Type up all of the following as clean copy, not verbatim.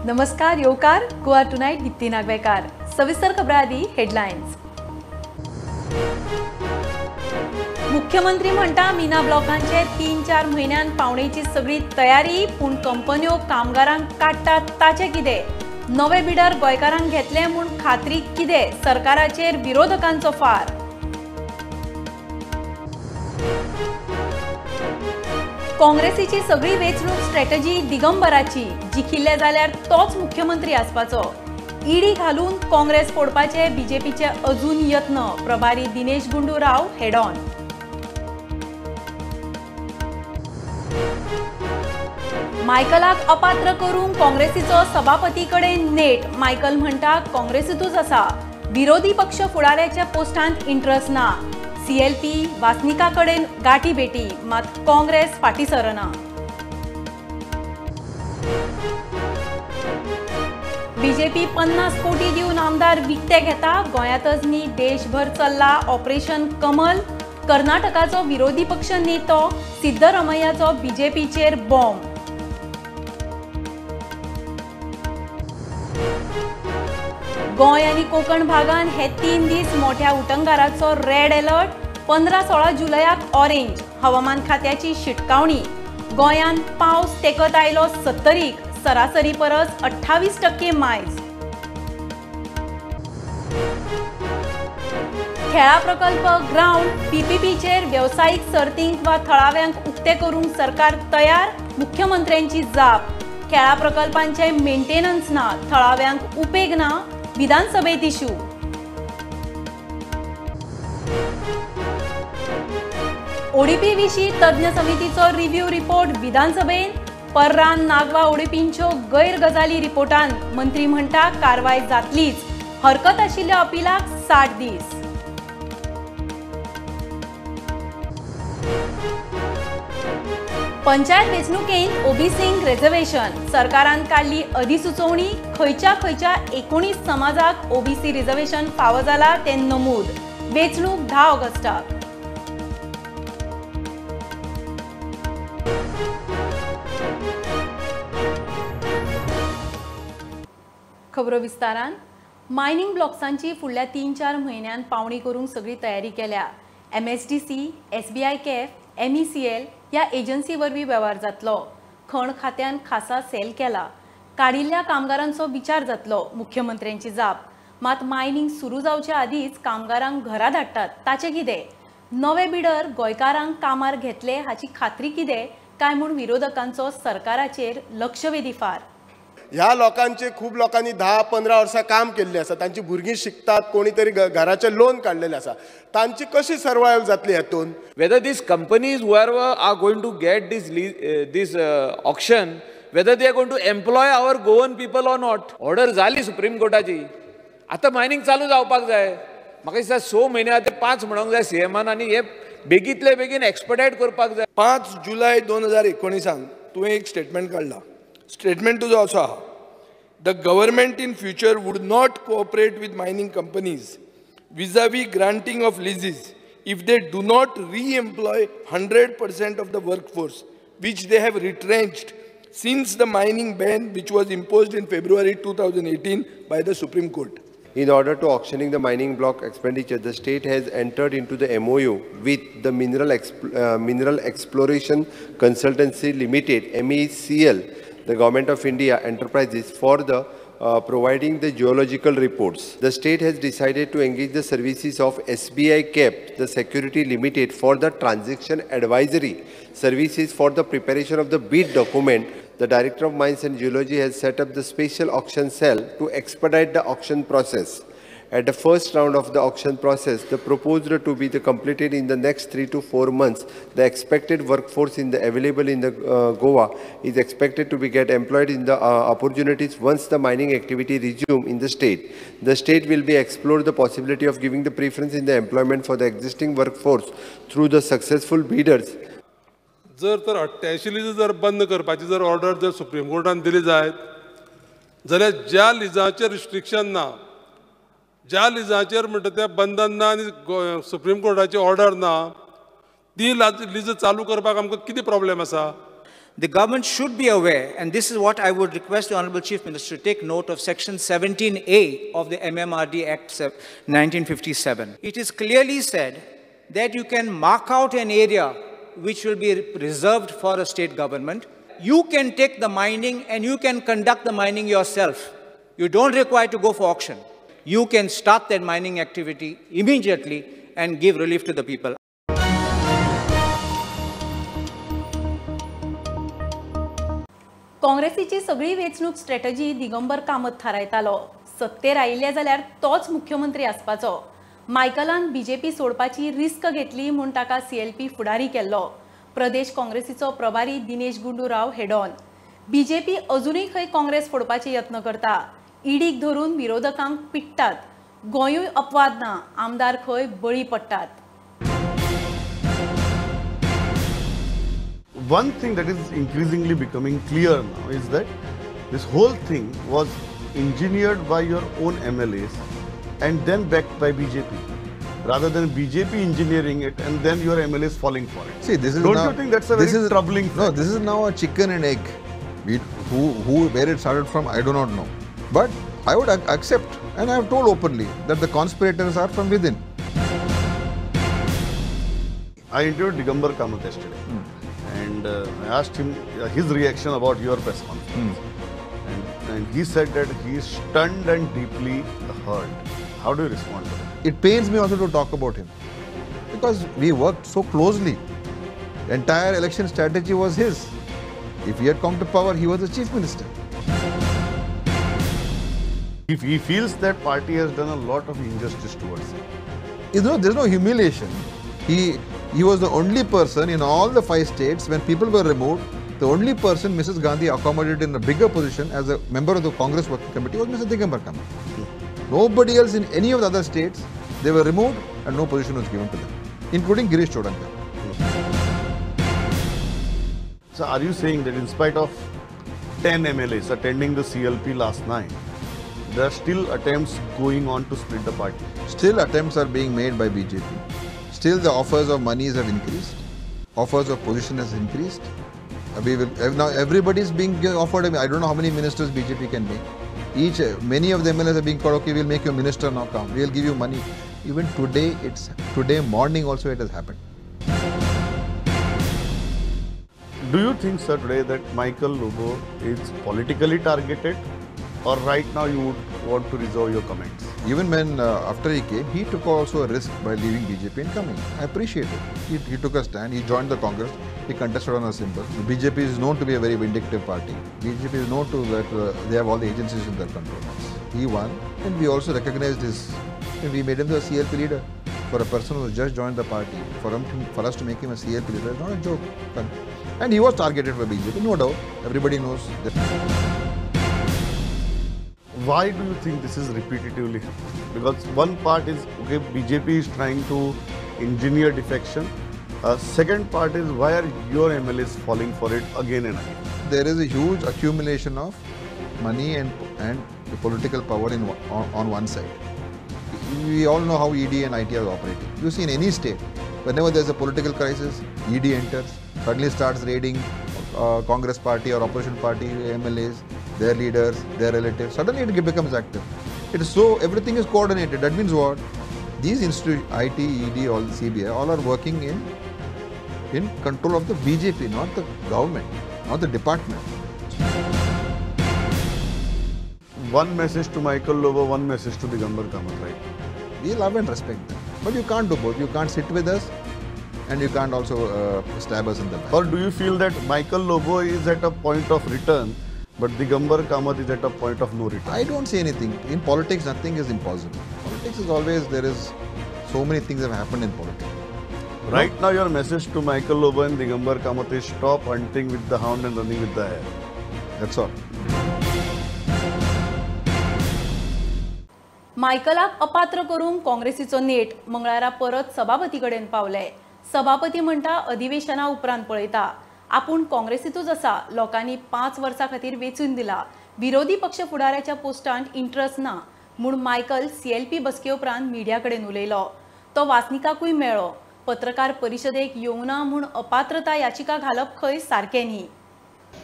नमस्कार येवकार गोवा टुनायट दीप्ती नागवेकार। सविस्तर खबरां आदी हेडलायन्स। मुख्यमंत्री म्हणटा मिना ब्लॉकांचे 3-4 म्हयन्यान पावणेची सगळी तयारी, पूण कंपन्यो कामगारांक काडटात ताचें कितें? नवे बिडर गोंयकारांक घेतले म्हूण खात्री कितें? सरकाराचेर विरोधकांचो फार। काँग्रेसीची सगळी वेंचणूक स्ट्रॅटजी दिगंबराची, जिखिल्ले जाल्यार तोच मुख्यमंत्री आसपाचो। ईडी घालून काँग्रेस फोडपाचे बीजेपीचे अजून यत्न, प्रभारी दिनेश गुंडू राव हेड ऑन। मायकलाक अपात्र करूंक काँग्रेसीचो सभापती कडेन नेट, मायकल म्हणटा काँग्रेसींतूच आसा, विरोधी पक्ष फुडाऱ्याच्या पोस्टांत इंट्रस्ट ना। सीएलपी वासनिका कडेन गाठी भेटी, मात काँग्रेस फाटीं सरना। बीजेपी 50 कोटी दिवन आमदार विकते घेता, गोंयांतच न्ही देशभर चल्ला ऑपरेशन कमल। कर्नाटकाचो विरोधी पक्ष नेतो सिद्धरमय्याचो बीजेपीचेर बॉम्ब। गोंय आनी कोंकण भागान हे 3 दीस मोठ्या उटंगाराचो रेड अलर्ट, 15-16 जुलयाक ऑरेंज, हवामान खात्याची शिटकावणी। गोंयांत पावस तेकत आयलो 70, सरासरी परस 28% मायज। खेळा प्रकल्प ग्रावंड पीपीपीचेर वेवसायीक सर्तींक वा थळाव्यांक उक्ते करूंक सरकार तयार, मुख्यमंत्र्यांची जाप। खेळा प्रकल्पांचे मेंटेनन्स ना, थळाव्यांक उपेग ना, विधानसभेत इश्यू। ओडीपी विशीं तज्ञ समितीचो रिव्ह्यू रिपोर्ट विधानसभेन, पर्रान नागवा ओडीपींच्यो गैर गजाली रिपोर्टान मंत्री म्हणटा कारवाय जातलीच, हरकत आशिल्ल्या अपिलाक 60 दीस। पंचायत वेंचणुकेंत ओबीसींक रिझर्वेशन, सरकारान काडली अधिसुचोवणी, खंयच्या खंयच्या 19 समाजाक ओबीसी रिझर्वेशन फावो जाला तें नमूद, वेंचणूक 10 ऑगस्टाक। खबरो विस्तारान। मायनिंग ब्लॉक्सांची फुडल्या 3-4 म्हयन्यान पावणी करूंक सगळी तयारी केल्या। एमएसडीसी, एसबीआय कॅफ, एमईसीएल ह्या एजन्सी वरवीं वेव्हार जातलो। खण खात्यान खासा सेल केला, काडिल्ल्या कामगारांचो विचार जातलो, मुख्यमंत्र्यांची जाप। मात मायनिंग सुरू जावचे आदींच कामगारांक घरा धाडटात ताचें कितें? नवे बिडर गोंयकारांक कामार घेतले हाची खात्री कितें काय म्हूण विरोधकांचो सरकाराचेर लक्षवेधी फार। ह्या लोकांचे खूब लोकांनी 10-15 वर्सां काम केल्लें आसा, तांची भुरगीं शिकतात, कोणी तरी घराचें लोन काडलेलें आसा, तांची कशी सर्वायव जातली हातून? Whether these companies whoever are going to get this this auction, whether they are going to employ our Goan people or not. Order जाली सुप्रीम कोर्टाची, आतां मायनिंग चालू जावपाक जाय। म्हाका दिसता 6 म्हयने आतां 5 म्हणूंक जाय सीएमान, आनी हे बेगींतले बेगीन एक्सपडायट करपाक जाय। 5 जुलय 2019 तुवें एक स्टेटमेंट काडला, स्टेटमेंट तुजो असो आहा, the government in future would not cooperate with mining companies vis-a-vis granting of leases if they do not re-employ 100% of the workforce which they have retrenched since the mining ban which was imposed in February 2018 by the Supreme Court. In order to auctioning the mining block expenditure, the state has entered into the MOU with the Mineral Exploration Consultancy Limited, MECL, the Government of India Enterprises, for the providing the geological reports. The state has decided to engage the services of SBI Cap, the Security Limited, for the transaction advisory services for the preparation of the bid document. The Director of Mines and Geology has set up the special auction cell to expedite the auction process. At the first round of the auction process, the proposed to be the completed in the next 3 to 4 months. The expected workforce in the available in the Goa is expected to be get employed in the opportunities once the mining activity resume in the state. The state will be explore the possibility of giving the preference in the employment for the existing workforce through the successful bidders. जर तर 88 lease जर बंद करपाची जर order जर supreme कोर्टान दिली जायत जाल्यार ज्या लिजाचेर रिस्ट्रिक्शन ना, ज्या लिजाचेर म्हणटा तें बंधन ना आनी सुप्रीम कोर्टाची ऑर्डर ना, ती लिजां चालू करपाक आमकां कितें प्रॉब्लेम आसा? The government should be aware, and this is what I would request the Honorable Chief Minister to take note of Section 17A of the MMRD Act 1957. It is clearly said that you can mark out an area which will be reserved for a state government. You can take the mining and you can conduct the mining yourself. You don't require to go for auction. You can start that mining activity immediately and give relief to the people. काँग्रेसीची सगळी वेंचणूक strategy Digambar Kamat थारायतालो. सत्तेर आयिल्ले जाल्यार तोच मुख्यमंत्री आसपाचो. मायकलान BJP सोडपाची risk घेतली म्हूण ताका सीएलपी फुडारी केल्लो. प्रदेश काँग्रेसीचो प्रभारी दिनेश गुंडू राव हेडॉन. बीजेपी अजुनूय खंय काँग्रेस फोडपाचे यत्न करता. ईडीक धरून विरोधकांक पिट्टात. गोंयूय अपवाद ना, आमदार खंय बळी पडटात. One thing that is increasingly becoming clear now is that this whole thing was engineered by your own MLAs and then backed by BJP, rather than BJP engineering it and then your MLAs falling for it. See, this is Don't now, you think that's a very troubling fact? No, this is now a chicken and egg. Where it started from, I do not know. But I would accept, and I have told openly, that the conspirators are from within. I interviewed Digambar Kamath yesterday. And I asked him his reaction about your press conference. And he said that he is stunned and deeply hurt. How do you respond to that? It pains me also to talk about him, because we worked so closely. The entire election strategy was his. If he had come to power, he was the chief minister. If he feels that party has done a lot of injustice towards him. You know, there's no humiliation. He was the only person in all the 5 states when people were removed, the only person Mrs. Gandhi accommodated in a bigger position as a member of the Congress Working Committee was Mr. Digambar Kamath. Nobody else in any of the other states, they were removed and no position was given to them, including Girish Chodankar. So are you saying that in spite of 10 MLAs attending the CLP last night, there are still attempts going on to split the party? Still attempts are being made by BJP. Still the offers of monies have increased, offers of position has increased. We will, now everybody is being offered, I don't know how many ministers BJP can make. Many of the MLAs are being called, okay, we'll make you a minister now, come, we'll give you money. Even today, it's today morning also it has happened. Do you think, sir, today that Michael Lobo is politically targeted, or right now you would want to reserve your comments? Even when after he came, he took also a risk by leaving BJP and coming. I appreciate it. He took a stand, he joined the Congress, he contested on a symbol. The BJP is known to be a very vindictive party. BJP is known to that they have all the agencies in their control. He won, and we also recognized his, and we made him the CLP leader. For a person who just joined the party, for us to make him a CLP leader is not a joke. And he was targeted by BJP, no doubt. Everybody knows that. Why do you think this is repetitively happening? Because one part is, okay, BJP is trying to engineer defection. Second part is, why are your MLAs falling for it again and again? There is a huge accumulation of money and the political power on one side. We all know how ED and IT are operating. You see in any state, whenever there is a political crisis, ED enters, suddenly starts raiding Congress party or opposition party, MLAs, their leaders, their relatives. Suddenly it becomes active. It is so, everything is coordinated. That means what? These institutions, IT, ED, all CBI, all are working in control of the BJP, not the government, not the department. One message to Michael Lobo, one message to Digambar Kamath, right? We love and respect them. But you can't do both. You can't sit with us and you can't also stab us in the back. Or do you feel that Michael Lobo is at a point of return, but Digambar Kamath is at a point of no return? I don't see anything. In politics, nothing is impossible. Politics is always, there is so many things have happened in politics. Right now, your message to Michael Lobo and Digambar Kamath is stop hunting with the hound and running with the hare. That's all. मायकलाक अपात्र करूंक काँग्रेसीचो नेट मंगळारा परत सभापती कडेन पावले. सभापती म्हणटा अधिवेशना उपरांत पळयता. आपूण काँग्रेसीतूच आसा, लोकांनी 5 वर्सां खातीर वेंचून दिला, विरोधी पक्ष फुडाऱ्याच्या पोस्टांत इंट्रस्ट ना म्हूण मायकल सीएलपी बसके उपरांत मिडिया कडेन उलयलो. तो वासनिकाकूय मेळ्ळो. पत्रकार परिशदेक येवना म्हूण अपात्रता याचिका घालप खंय सारकें न्ही.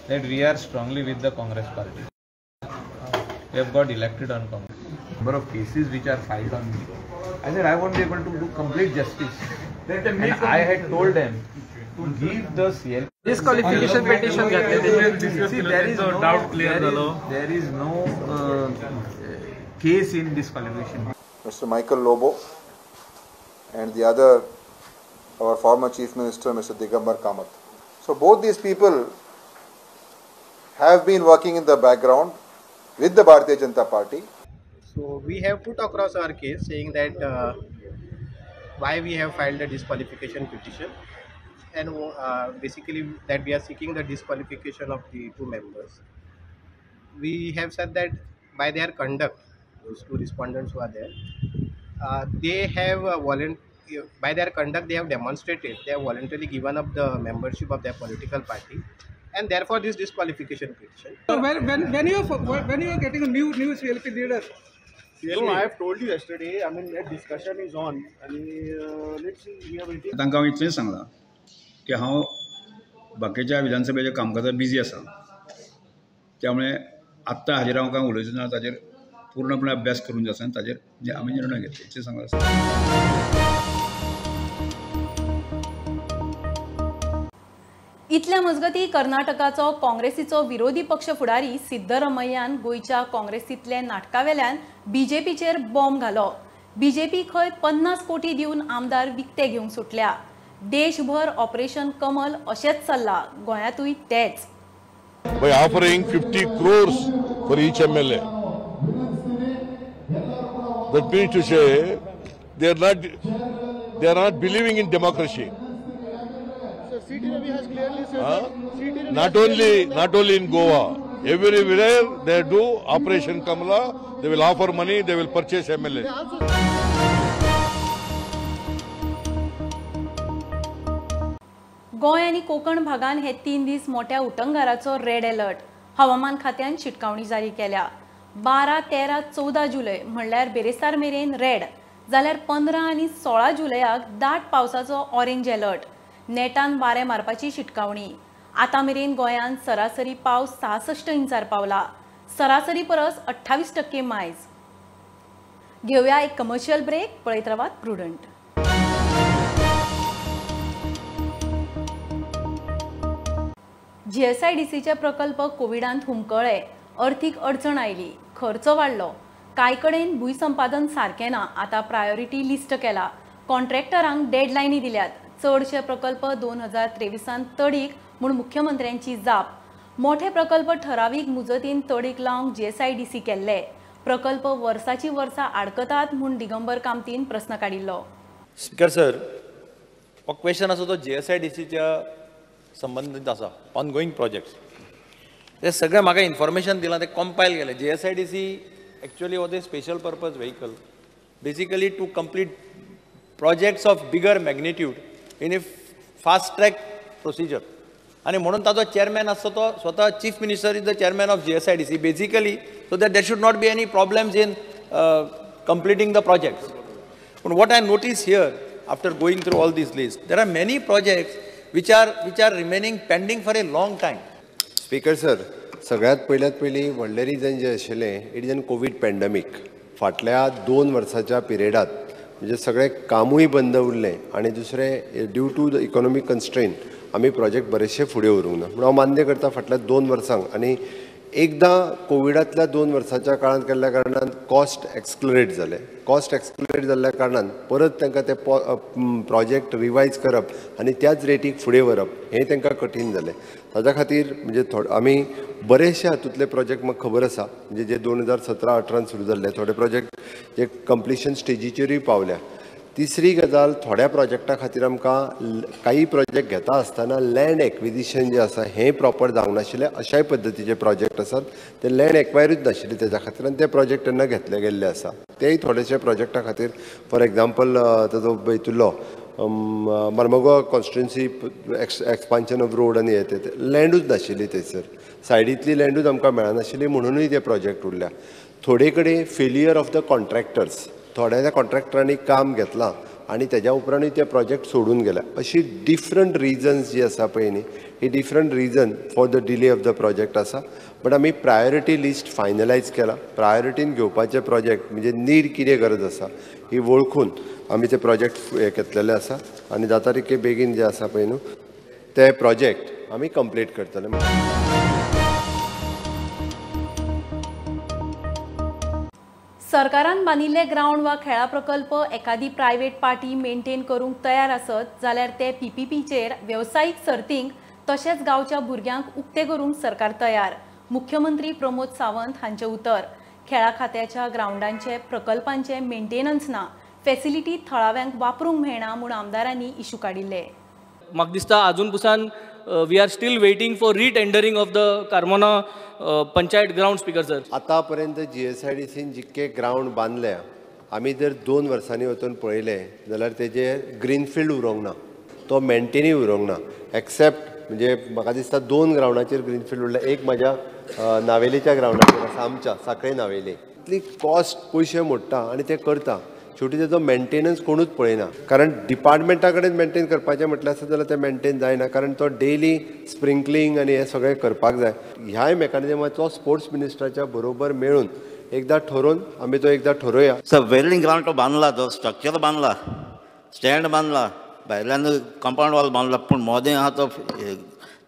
That we are strongly with the Congress party. We have got elected on Congress. Number of cases which are filed on me. I said I won't be able to do complete justice. And I had told them to give the CL. Disqualification petition. See, there is no doubt clear. There is no case in disqualification. Mr. Michael Lobo and the other, our former Chief Minister, Mr. Digambar Kamath. So both these people have been working in the background with the Bharatiya Janata Party. So we have put across our case saying that why we have filed a disqualification petition, and basically that we are seeking the disqualification of the two members. We have said that by their conduct, those two respondents who are there, they have by their conduct they have demonstrated they have voluntarily given up the membership of their political party, and therefore this disqualification petition. So when you are getting a new CLP leader? No, I have told you yesterday. I mean, that discussion is on. And let's see, we are waiting. तांकां हांव इतलेंच सांगलां की हांव बाकीच्या विधानसभेच्या कामकाजात busy आसा, त्यामुळे आत्तां हाजेर हांव कांय उलयचो ना, ताजेर पूर्णपणे अभ्यास करून जाता आनी ताजेर आमी निर्णय घेतले इतलें सांगलां. इतल्या मजगती कर्नाटकाचो काँग्रेसीचो विरोधी पक्ष फुडारी सिद्धरमय्यान गोंयच्या काँग्रेसींतल्या नाटकावेल्यान बीजेपीचेर बॉम्ब घालो. बीजेपी खंय 50 कोटी दिवन आमदार विकते घेवंक सुटल्या. देशभर ऑपरेशन कमल अशेंच चल्ला, गोंयांतूय तेच. By offering 50 crores for each MLA. That means to say they are not believing in democracy. Not only in Goa, everywhere they do Operation Kamala, they will offer money, they will purchase MLA. Goa आनी कोकण भागान हे 3 दीस मोठ्या उटंगाराचो red alert. हवामान खात्यान शिटकावणी जारी केल्या. 12, 13, 14 जुलय म्हणल्यार बेरेस्तार मेरेन रेड, जाल्यार 15 आनी 16 जुलयाक दाट पावसाचो ऑरेंज अलर्ट. नेटान वारें मारपाची शिटकावणी. आतां मेरेन गोंयांत सरासरी पावस 66 इंचार पावला, सरासरी परस 28% मायज. घेवया एक कमर्शियल ब्रेक. पळयत रावात प्रुडंट. जीएसआयडीसीचे प्रकल्प कोविडांत हुमकळ्ळे, अर्थीक अडचण आयली, खर्च वाडलो, कांय कडेन भूंयसंपादन सारकें ना. आतां प्रायोरिटी लिस्ट केला, कॉन्ट्रॅक्टरांक डेडलायनी दिल्यात. चडशे प्रकल्प 2023 तडीक म्हूण मुख्यमंत्र्यांची जाप. मोठे प्रकल्प ठरावीक मुजतीन तडीक लावंक जीएसआयडीसी केल्ले. प्रकल्प वर्साची वर्सां आडकतात म्हूण दिगंबर कामतीन प्रस्न काडिल्लो. स्पीकर सर, हो क्वेश्चन आसा तो जीएसआयडीसीच्या संबंदीत आसा, ऑनगोईंग प्रोजेक्ट्स. ते सगळें म्हाका इन्फॉर्मेशन दिलां, तें कंपायल केलें. जीएसआयडीसी एक्चुअली हो ते special purpose vehicle, basically to complete projects of bigger magnitude in a fast track procedure. आनी म्हणून ताजो चेअरमॅन आसता तो स्वता chief minister is the chairman of GSIDC, basically so that there should not be any problems in completing the projects. पूण what I notice here after going through all these list, there are many projects which are remaining pending for a long time. Speaker sir, सगळ्यात पयल्यात पयलीं व्हडलें reason जें आशिल्लें, it is an COVID pandemic. फाटल्या 2 वर्साच्या पिरियडात म्हणजे सगळें कामूय बंद उरलें आनी दुसरें due to the economic constraint आमी प्रोजेक्ट बरेचशे फुडें व्हरूंक ना. म्हणून हांव मान्य करता फाटल्या 2 वर्सांक आनी एकदां कोविडांतल्या 2 वर्साच्या काळांत केल्ल्या कारणान कॉस्ट एक्सलरेट जालें. कॉस्ट एक्सलरेट जाल्ल्या कारणान परत तांकां ते प्रोजेक्ट रिवायज करप आनी त्याच रेटीक फुडें व्हरप हें तांकां कठीण जालें. ताज्या खातीर म्हणजे आमी बरेचशे हातूंतले प्रोजेक्ट म्हाका खबर आसा, म्हणजे जे 2017-18 सुरू जाल्ले थोडे प्रोजेक्ट जे कंप्लिशन स्टेजीचेरूय पावल्या. तिसरी गजाल, थोड्या प्रोजेक्टा खातीर आमकां काही प्रोजेक्ट घेता आसतना लँड एक्विजिशन जें आसा हें प्रॉपर जावंक नाशिल्लें. अशाय पद्दतीचे प्रोजेक्ट आसात ते लँड एक्वायरूच नाशिल्ले तेज्या खातीर आनी ते प्रोजेक्ट तेन्ना घेतले गेल्ले आसा. तेय थोडेशे प्रोजेक्टा खातीर, फॉर एग्जाम्पल ताजो हितूंतलो Marmagao constituency expansion of road आनी हें तें लँडूच नाशिल्ली थंयसर, सायडींतली लँडूच आमकां मेळनाशिल्ली म्हणुनूय ते प्रोजेक्ट उरल्या. थोडे कडेन फेलियर ऑफ the contractors, थोड्या कॉन्ट्रॅक्टरांनी काम घेतलां आनी तेज्या उपरांतूय ते प्रोजेक्ट सोडून गेल्या. अशी डिफरंट रिजन्स जी आसा पळय न्ही, ही different reason for the delay of the project आसा. बट आमी प्रायोरिटी लिस्ट फायनलायज केला. प्रायोरिटीन घेवपाचे प्रोजेक्ट म्हणजे नीड कितें गरज आसा ही वळखून आमी ते प्रोजेक्ट हे घेतलेले आसा आनी जाता तितके बेगीन जे आसा पळय न्हू ते प्रोजेक्ट आमी कंप्लीट करतले. सरकारान बांदिल्ले ग्रावंड वा खेळा प्रकल्प एखादी प्रायव्हेट पार्टी मेंटेन करूंक तयार आसत जाल्यार ते पीपीपीचेर वेवसायीक सर्तींक तशेंच गांवच्या भुरग्यांक उक्ते करूंक सरकार तयार. मुख्यमंत्री प्रमोद सावंत हांचें उतर. खेळा खात्याच्या ग्रावंडांचे प्रकल्पांचे मेंटेनन्स ना, फॅसिलिटी थळाव्यांक वापरूंक मेळना म्हूण आमदारांनी इशू काडिल्ले. म्हाका दिसता आजून पसून we are still waiting for retendering of the Carmona panchayat ground. Speaker sir, आतापर्यंत GSIDCन जितके ग्रावंड बांदल्या आमी जर 2 वर्सांनी वचून पळयलें जाल्यार तेजे ग्रीनफिल्ड उरोंक ना, तो मेंटेनूय उरोंक ना. एक्सेप्ट म्हणजे म्हाका दिसता 2 ग्रावंडाचेर ग्रीनफिल्ड उरला. एक म्हाज्या नावेलीच्या ग्रावंडाचेर आसा, आमच्या साखळे नावेली. इतली कॉस्ट पयशे मोडटा आनी ते करता, शेवटी तेजो मेंटेनन्स कोणूच पळयना. कारण डिपार्टमेंटा कडेन मेंटेन करपाचें म्हटलें आसत जाल्यार तें मेंटेन जायना, कारण तो डेली स्प्रिंकलिंग आनी हें सगळें करपाक जाय. ह्याय मेकॅनिजमाचो स्पोर्ट्स मिनिस्टराच्या बरोबर मेळून एकदां ठरोवन आमी तो एकदां ठरोवया. सर, वेल्डिंग ग्रावंड तो बांदला, तो स्ट्रक्चर बांदला, स्टँड बांदला, भायल्यान कंपाउंड वॉल बांदला, पूण मोदें आहा तो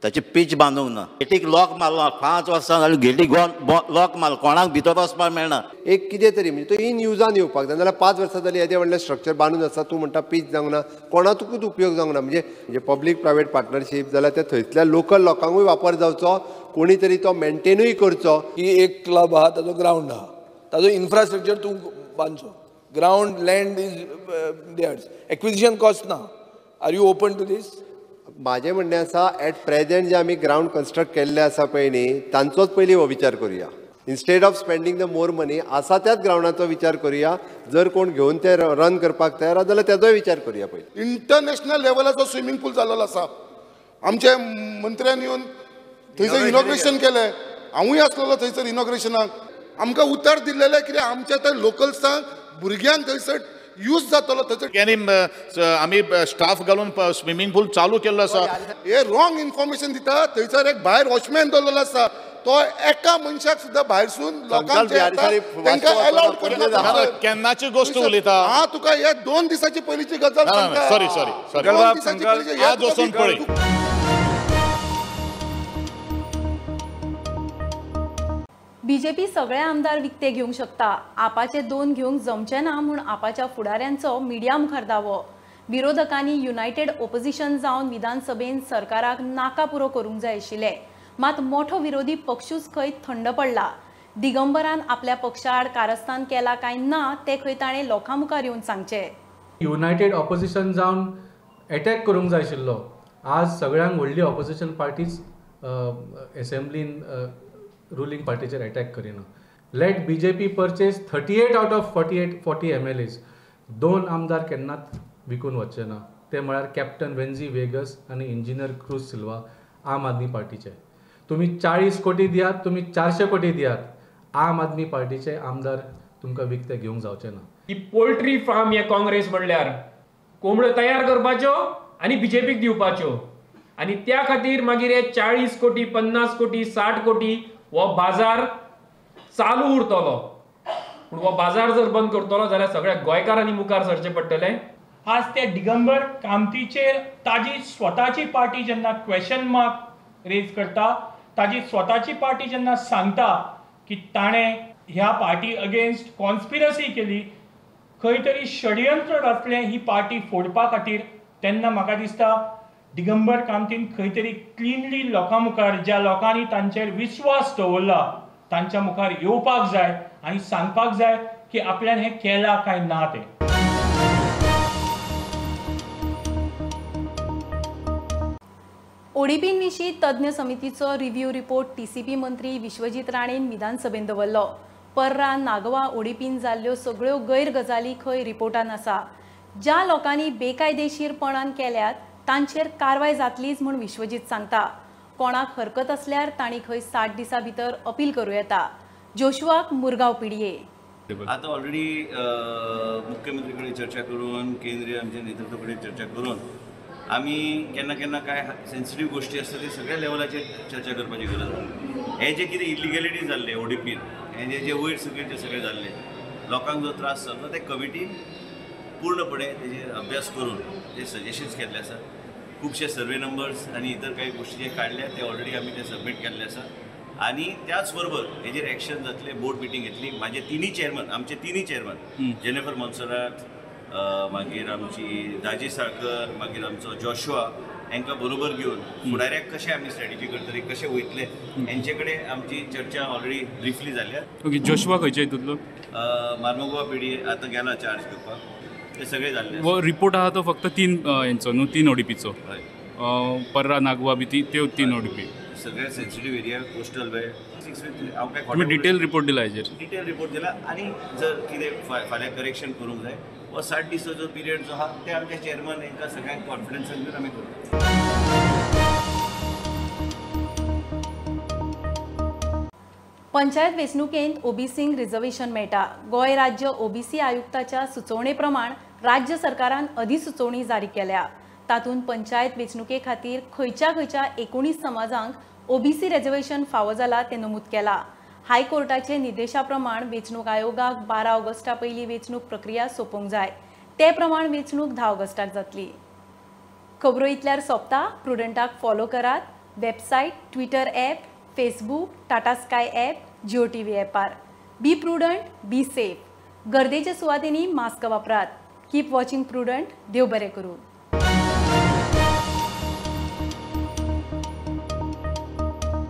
ताची पीच बांदूंक ना. गेटीक लॉक मारलो, 5 वर्सां जालीं गेटीक लॉक मारलो, कोणाक भितर वचपाक मेळना. एक कितें तरी म्हणजे तो इन युजान येवपाक जाय. नाजाल्यार 5 वर्सां जालीं येदें व्हडलें स्ट्रक्चर बांदून आसा, तूं म्हणटा पीच जावंक ना, कोणाकूच उपयोग जावंक ना. म्हणजे पब्लीक प्रायवेट पार्टनरशीप जाल्यार ते थंयसल्या लोकल लोकांकूय वापर जावचो, कोणी तरी तो मेंटेनूय करचो. ही एक क्लब आहा, ताजो ग्रावंड आहा, ताजो इन्फ्रास्ट्रक्चर तूं बांदचो. Ground land is theirs, acquisition cost ना. Are you open to this? म्हाजें म्हणणें आसा एट प्रेजेंट जे आमी ग्रावंड कन्स्ट्रक्ट केल्ले आसा पळय न्ही तांचोच पयलीं हो विचार करुया. Instead of spending the more money आसा त्याच ग्रावंडाचो विचार करुया. जर कोण घेवन ते रन करपाक तयार आसा जाल्यार तेजोय विचार करुया पयलीं. इंटरनॅशनल लेवलाचो स्विमींग पूल जाल्लो आसा. आमच्या मंत्र्यान येवन थंयसर इनॉग्रेशन केलें, हांवूय आसलेलो थंयसर इनॉग्रेशनाक. आमकां उतर दिल्लेलें कितें आमच्या त्या लोकल्सांक भुरग्यांक थंयसर यूज जातलो. थंयसर आमी स्टाफ घालून स्विमींग पूल चालू केल्लो आसा. हे रॉंग इन्फॉर्मेशन दिता. थंयसर एक भायर वॉचमॅन दवरलेलो आसा, तो एका मनशाक सुद्दां भायरसून लोकांक तांकां अलाउड करना. केन्नाची गोश्ट उलयता हा तुका, हे 2 दिसाची पयलींची गजाल सांगता. सॉरी सॉरी सॉरी, आज वचून पळय. बीजेपी सगळे आमदार विकते घेवंक शकता, आपाचे 2 घेवंक जमचे ना म्हूण आपाच्या फुडाऱ्यांचो मिडिया मुखार दावो. विरोधकांनी युनायटेड ओपोजिशन जावन विधानसभेन सरकाराक नाका पुरो करूंक जाय आशिल्लें, मात मोठो विरोधी पक्षूच खंय थंड पडला. दिगंबरान आपल्या पक्षाआड कारस्थान केला काय ना ते खंय ताणें लोकां मुखार येवन सांगचें. युनायटेड ऑपोजिशन जावन एटॅक करूंक जाय आशिल्लो. आज सगळ्यांक व्हडली ऑपोजिशन पार्टीज एसेंब्लीन रुलिंग पार्टीचेर अटॅक करिना. Let BJP purchase 38 out of 40 MLAs. 2 आमदार केन्नाच विकून वचचे ना, ते म्हळ्यार कॅप्टन वेन्झी वेगस आनी इंजिनियर क्रूज सिल्वा आम आदमी पार्टीचे. तुमी 40 कोटी दियात, तुमी 400 कोटी दियात, आम आदमी पार्टीचे आमदार तुमकां विकते घेवंक जावचे ना. ही पोल्ट्री फार्म हे काँग्रेस म्हणल्यार कोंबड्यो तयार करपाच्यो आनी बीजेपीक दिवपाच्यो, आनी त्या खातीर मागीर हे 40 कोटी 50 कोटी 60 कोटी हो बाजार चालू उरतलो. पूण हो बाजार जर बंद करतलो जाल्यार सगळ्या गोंयकारांनी मुखार सरचें पडटलें. आज ते दिगंबर कामतीचेर ताजी स्वताची पार्टी जेन्ना क्वेश्चन मार्क रेज करता, ताजी स्वताची पार्टी जेन्ना सांगता की ताणें ह्या पार्टी अगेन्स्ट कॉन्स्पिरसी केली, खंय तरी षडयंत्र रचलें ही पार्टी फोडपा खातीर, तेन्ना म्हाका दिसता दिगंबर कामतीन खंय तरी क्लिनली लोकां मुखार, ज्या लोकांनी तांचेर विस्वास दवरला तांच्या मुखार येवपाक जाय आनी सांगपाक जाय की आपल्यान हें केलां काय ना तें. ओडीपीन विशीं तज्ञ समितीचो रिव्ह्यू रिपोर्ट टीसीपी मंत्री विश्वजीत राणेन विधानसभेन दवरलो. पर्रा नागवा ओडीपीन जाल्ल्यो सगळ्यो गैर गजाली खंय रिपोर्टान आसा. ज्या लोकांनी बेकायदेशीरपणान केल्यात तांचेर कारवाय जातलीच म्हूण विश्वजीत सांगता. कोणाक हरकत आसल्यार तांणी खंय 60 दिसां भितर अपील करूं येता. जोशुआक मुरगांव पिडये. आता ऑलरेडी मुख्यमंत्री कडेन चर्चा करून, केंद्रीय आमच्या नेतृत्व कडेन चर्चा करून आमी केन्ना केन्ना काय सेन्सिटीव गोश्टी आसता ते सगळ्या लेवलाचेर चर्चा करपाची गरज आसा. हे जे कितें इलिगेलिटी जाल्ले ओडीपीन, हे जे जे वयर सगळे जे सगळे जाल्ले लोकांक जो त्रास जालो ते कमिटीन पूर्णपणे तेजेर अभ्यास करून ते सजेशन्स केल्ले आसा. खुबशे सर्वे नंबर्स आनी इतर काही गोश्टी जे काडल्या ते ऑलरेडी आमी ते सबमीट केल्ले आसा. आनी त्याच बरोबर हेजेर एक्शन जातले, बोर्ड मिटींग घेतली. म्हाजे तिनूय चेअरमन, आमचे तिनूय चेअरमन जेनिफर मोन्सेरात, मागीर आमची दाजी साळकर, मागीर आमचो जोशुआ, हांकां बरोबर घेवन फुडाऱ्याक कशें आमी स्ट्रॅटेजी करतली, कशें वयतले हेंचे कडेन आमची चर्चा ऑलरेडी ब्रिफली जाल्या. ओके, जोशुआ खंयच्या हितूंतलो? मार्मगोवा पिडी आतां गेला चार्ज घेवपाक, ते सगळे जाल्ले. हो रिपोर्ट आहा तो फक्त 3 हेंचो न्हू, 3 ओडीपीचो, पर्रा नागवा बी त्यो 3 ओडीपी. सगळे सेन्सिटीव एरिया कोस्टल वे हांव काय तुमी डिटेल रिपोर्ट दिला हेजेर? डिटेल रिपोर्ट दिला. आनी जर कितें फाल्यां करेक्शन करूंक जाय वा 60 दिसाचो पिरियड जो आहा ते आमच्या चेअरमन हांकां सगळ्यांक कॉन्फिडन्सान घेवन आमी करता. पंचायत वेंचणुकेंत ओबीसींक रिझर्वेशन मेळटा. गोंय राज्य ओबीसी आयुक्ताच्या सुचोवणे प्रमाण राज्य सरकारान अधिसुचोवणी जारी केल्या. तातूंत पंचायत वेंचणुके खातीर खंयच्या खंयच्या 19 समाजांक ओबीसी रिझर्वेशन फावो जाला तें नमूद केलां. हायकोर्टाचे निर्देशा प्रमाण वेंचणूक आयोगाक 12 ऑगस्टा पयलीं वेंचणूक प्रक्रिया सोंपोवंक जाय. ते प्रमाण वेंचणूक 10 ऑगस्टाक जातली. खबरो इतल्यार सोंपता. प्रुडंटाक फॉलो करात website, Twitter app, Facebook, Tata Sky app, Jio TV ॲपार. Be prudent, be safe. गर्देच्या सुवातींनी मास्क वापरात. Keep watching Prudent. देव बरें करूं.